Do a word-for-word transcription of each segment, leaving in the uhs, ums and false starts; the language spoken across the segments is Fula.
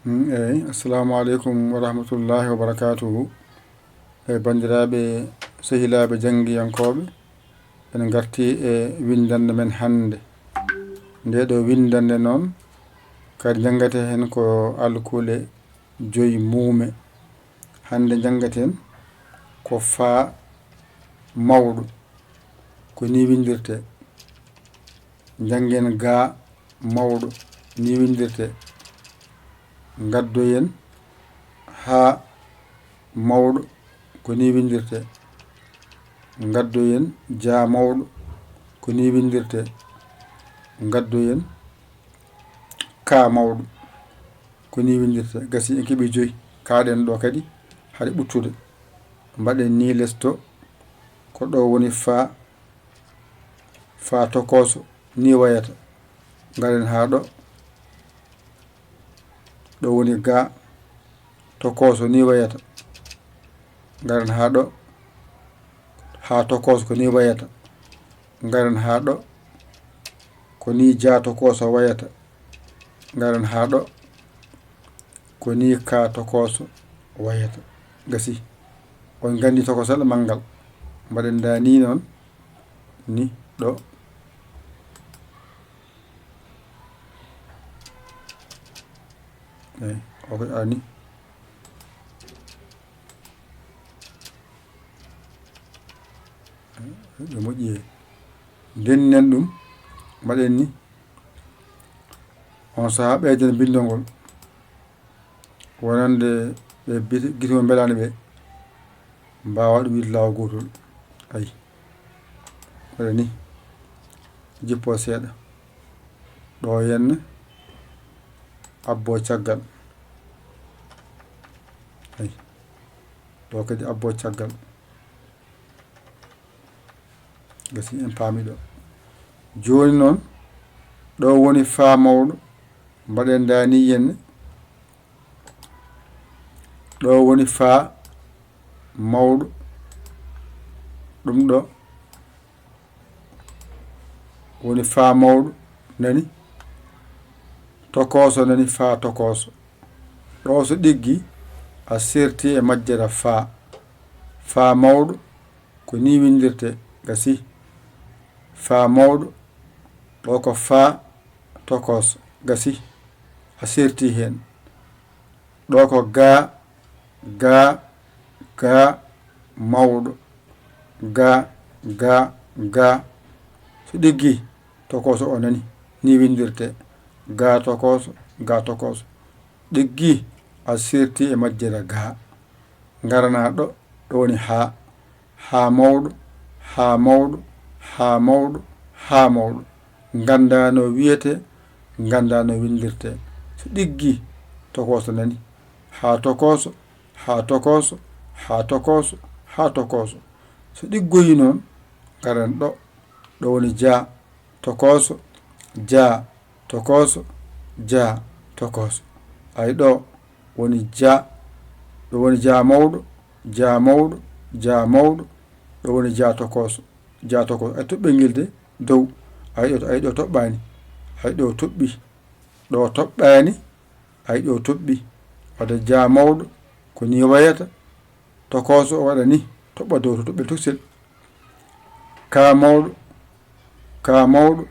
Mm, eyi, assalamu aleykum wa rahmatullahi wa barakatuhu. E banndiraaɓe, sehilaaɓe janngiyankooɓe, en ngarti e winndannde men hannde. Nde ɗo winndannde noon, kadi njanngate heen ko alkule joyi muume. Hannde njanngate heen ko faa mawɗo, ko ni winndirtee. Njanngen gaa mawɗo, ni winndirtee. Ngaddoyen haa mawɗo, ko ni winndirtee. Ngaddoyen jaa mawɗo, ko ni winndirtee. Ngaddoyen kaa mawɗo, ko ni winndirtee. Gasi en keɓii joyi, kaaɗen ɗo kadi hari ɓuttude. Mbaɗen ni lesto, ko ɗo woni faa, faa tokooso, ni wayata. Ngaren haa ɗo, ɗo woni gaa, tokooso ni wayata. Ngaren haa ɗo, haa tokooso ko ni wayata. Ngaren haa ɗo, ko ni jaa tokooso wayata. Ngaren haa ɗo, ko ni kaa tokooso wayata. Gasi. On nganndi tokosal manngal. Mbaɗen ndaa ni noon, ni ɗo. Eyi, o ko ani. Ɓe moƴƴi he. Ndenni nan ɗum, mbaɗen ni. On sahaa ɓeyden binndol ngol. Wonande ɓe biti-, gite mum mbelaani ɓe, mbaawa ɗum wiide laawol gootol. Ayi. Waɗa ni, jippoo seeɗa. Ɗo henne, abboo caggal. Ayi. Ɗo kadi abboo caggal. Gasi en paami ɗo. Jooni noon, ɗo woni faa mawɗo, mbaɗen ndaa ni henne. Ɗo woni faa mawɗo, ɗum ɗo woni faa mawɗo, nani? Tokooso nani, faa tokooso. Ɗo so ɗiggi, a serti e majjere faa. Faa mawɗo, ko ni winndirtee, gasi. Faa mawɗo, ɗo ko faa tokooso, gasi. A serti heen. Ɗo ko gaa, gaa, gaa mawɗo. Gaa, gaa, gaa. So ɗiggi, tokooso o nani. Ni winndirtee. Gaa tokooso, gaa tokooso. Ɗiggi, a serti e majjere gaa. Ngaranaa ɗo, ɗo woni haa. Haa mawɗo, haa mawɗo, haa mawɗo, haa mawɗo. Nganndaa no wiyetee, nganndaa no winndirtee. So ɗiggi, tokooso nani. Haa tokooso, haa tokooso, haa tokooso, haa tokooso. So ɗiggoyi noon, ngaren ɗo, ɗo woni jaa, tokooso, jaa, tokooso, jaa, tokooso. Ay ɗo woni jaa, ɗo woni jaa mawɗo, jaa mawɗo, jaa mawɗo, ɗo woni jaa tokooso, jaa tokooso. Ay toɓɓel ngel de dow, ay ɗo, ay ɗo toɓɓaani, ay ɗo toɓɓi, ɗo toɓɓaani, ay ɗo toɓɓi. Wata jaa mawɗo, ko ni wayata, tokooso o waɗa ni, toɓɓa dow to toɓɓel toksel. Kaa mawɗo, kaa mawɗo,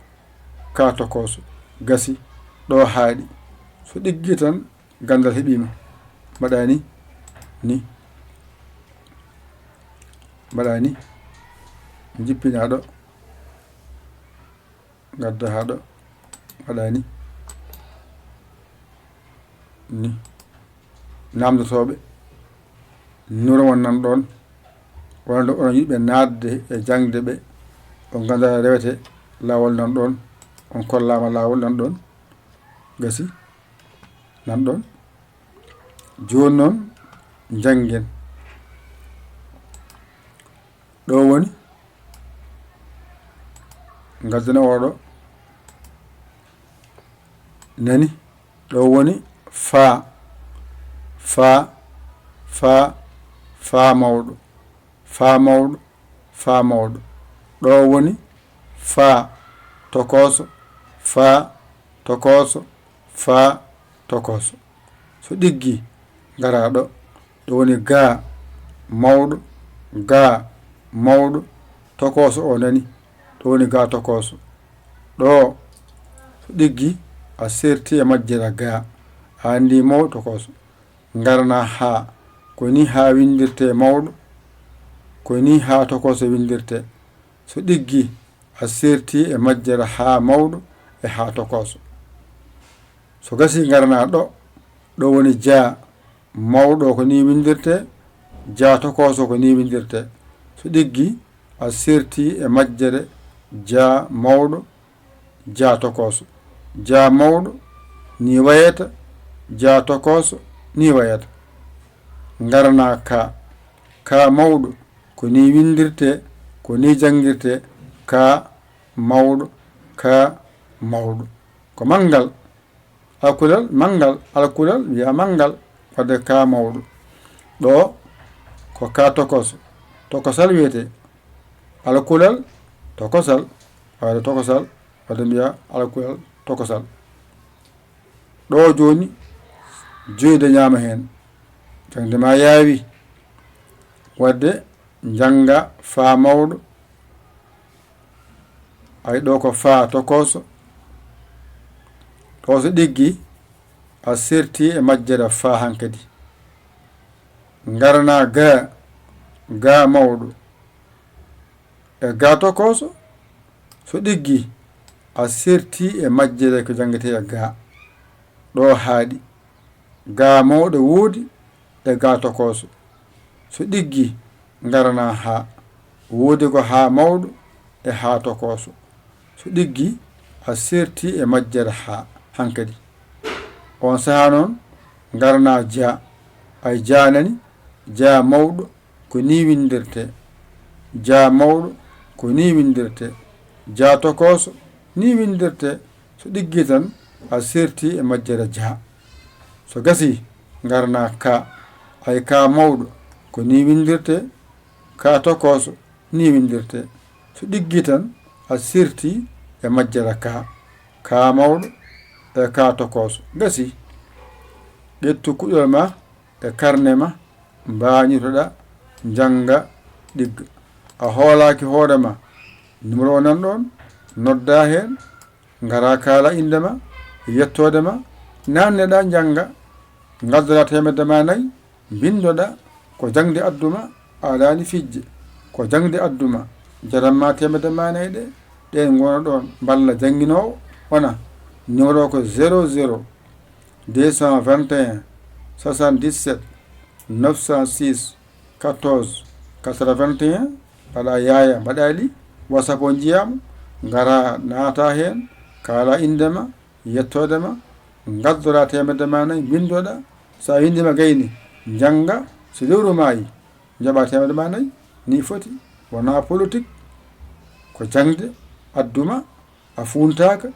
kaa tokooso. Gasi, ɗo haaɗi. So ɗiggi tan, ganndal heɓiima. Mbaɗa ni, ni. Mbaɗa ni. Jippinaa ɗo. Ngadda haa ɗo. Mbaɗa ni. Ni. Naamndotooɓe. Nuro won nan ɗoon. Wonande onon yiɗɓe naatde e jaŋde ɓe. On nganndaa rewete laawol nan ɗoon. On kollaama laawol nan ɗoon. Gasi. Nan ɗoon. Jooni noon, njanngen. Ɗo woni, ngaddana oɗo. Nani? Ɗo woni faa, faa, faa, faa mawɗo, faa mawɗo, faa mawɗo. Ɗo woni faa tokooso, faa tokooso, faa tokooso. So ɗiggi, ngara ɗo. Ɗo woni ga mawɗo, ga mawɗo, tokooso o nani. Ɗo woni ga tokooso. Ɗo, so ɗiggi, a serti e majjere ga. A anndi mawɗo tokooso. Ngarna ha. Ko ni ha windirte mawɗo. Ko ni ha tokooso windirte. So ɗiggi, a serti e majjere ha mawɗo e ha tokooso. So gasi, ngarna ɗo. Ɗo woni ja mawɗo, ko ni windirte. Ja tokooso, ko ni windirte. So ɗiggi, a serti e majjere ja mawɗo, ja tokooso. Ja mawɗo, ni wayata. Ja tokooso, ni wayata. Ngarna ka. Ka mawɗo, ko ni windirte, ko ni janngirte. Ka mawɗo, ka mawɗo. Ko manngal. Alkulal manngal, alkulal wiya manngal, wadde ka mawɗo. Ɗo ko ka tokos, tokosal wiyete. Alkulal tokosal, wadde tokosal, wadde mbiya alkulal tokosal. Ɗo jooni, joyde ñaama heen. Jaŋde ma yaawi. Wadde njannga fa mawɗo. Ay, ɗo ko fa tokooso. Ɗo so ɗiggi, a serti e majjere fa hankadi. Ngarna ga, ga mawɗo. E ga tokooso, so ɗiggi, a serti e majjere ko janngetee e ga. Ɗo haaɗi. Ga mawɗo woodi e ga tokooso. So ɗiggi, ngarana ha. Woodi ko ha mawɗo e ha tokooso. So ɗiggi, a serti e majjere ha hankadi. On saha noon, ngarna ja. Ay, ja nani, ja mawɗo, ko ni windirte. Ja mawɗo, ko ni windirte. Ja tokooso, ni windirte. So ɗiggi tan, a serti e majjere ja. So gasi, ngarna ka. Ay, ka mawɗo, ko ni windirte. Ka tokooso, ni windirte. So ɗiggi tan, a serti e majjere ka. Ka mawɗo e ka tokooso. Gasi. Ƴettu kuɗol ma e karne ma, mbañirtoɗa, njannga, ɗigga. A hoolaaki hoore ma. Numéro o nan ɗoon, nodda heen, ngara kaala innde ma, yettoode ma, naanneɗa, njannga, ngaddoɗa teemedde ma nayi, mbinndoɗa, ko jaŋde adduma, a alaani fijje, ko jaŋde adduma, njaran ma teemedde ma nayi ɗe, ɗeen ngona ɗoon, mballa jannginoowo, wona numéro ko zéro zéro deux cent vingt et un soixante-dix-sept neuf cent six quatorze quatre-vingt-un, mbaɗa yaaya, mbaɗa li, wasa ko njiyaam, ngara naata heen, kaala innde ma, yettoode ma, ngaddora teemedde ma nayi, mbinndoɗa, so a winndi ma gayni, njannga, so lewru maayi, njaɓa teemedde ma nayi, ni foti, wona politik, ko jaŋde, adduma, a fuuntaaka,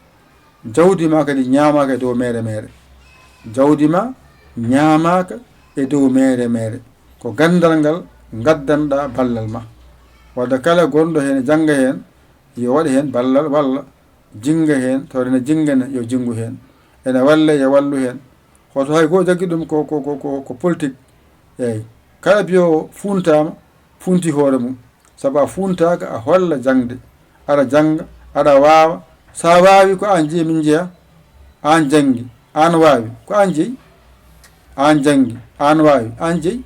jawdi ma kadi ñaamaaka e dow meere meere. Jawdi ma ñaamaaka e dow meere meere. Ko ganndal ngal ngaddanɗa ballal ma. Wadde kala gonɗo heen e jannga heen, yo waɗ heen ballal walla jinnga heen, tawde ene jinngana, yo jinngu heen. Ene walle, yo wallu heen. Hoto hay goo jaggi ɗum ko, ko, ko, ko, ko politik. Eey. Kala biyo fuuntaama, fuunti hoore mum. Sabu a fuuntaaka, a holla jaŋde. Aɗa jannga, aɗa waawa. So a waawi, ko aan jeyi, min njeya. Aan janngi, aan waawi, ko aan jeyi. Aan janngi, aan waawi, aan jeyi.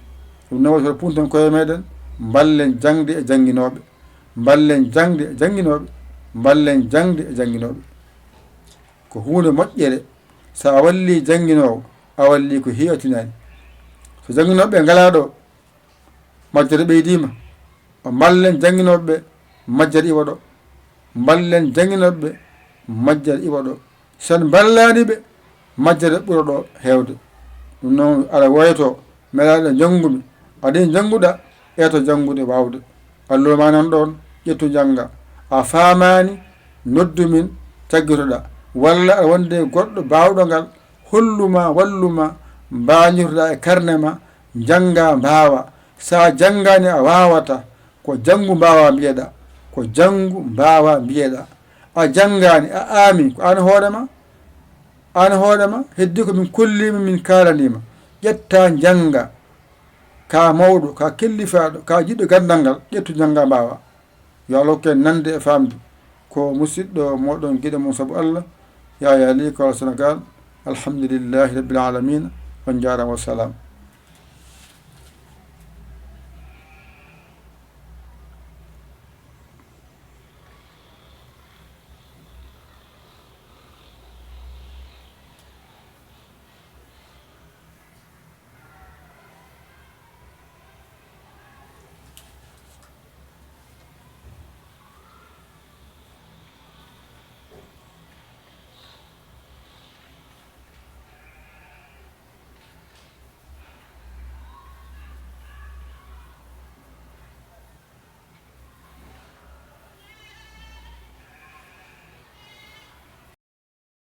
Ɗum noon, woni hoto punten koye meɗen, mballen jaŋde e jannginooɓe. Mballen jaŋde e jannginooɓe. Mballen jaŋde e jannginooɓe. Ko huunde moƴƴere. So a wallii jannginoowo, a wallii ko heewi a tinaani. So jannginooɓe ngalaa ɗo, majjere ɓeydiima. Mballen jannginooɓe ɓe, majjere iwa ɗo. Mballen jannginooɓe ɓe, majjere iwa ɗo. So en mballaani ɓe, majjere ɓura ɗo heewde. Ɗum noon, aɗa woyto, meɗa ɗo njanngumi. Aɗa njannguɗa, eto janngude waawde. Alluwa ma nan ɗoon, ƴettu njannga. A faamaani, noddu min, caggitoɗa. Walla aɗa wondi e goɗɗo baawɗo ngal, hollu ma, wallu ma, mbañirtoɗa e karne ma, njannga, mbaawa. So a janngaani, a waawata. Ko janngu mbaawa mbiyeɗa. Ko janngu mbaawa mbiyeɗa. A janngaani, a aami, ko aan hoore ma. Aan hoore ma, heddii ko min kolliima, min kaalaniima. Ƴetta njannga, ka mawɗo, ka kellifaaɗo, ka jiɗɗo ganndal ngal, ƴettu njannga mbaawa. Yo Allah hokke en nande e faamde. Ko musiɗɗo mooɗon giɗo mum sabu Allah, Yaya Ly, Kaolack, Sénégal. Alhamdulillahi Rabbil Alamina. On njaaraama, wassalam.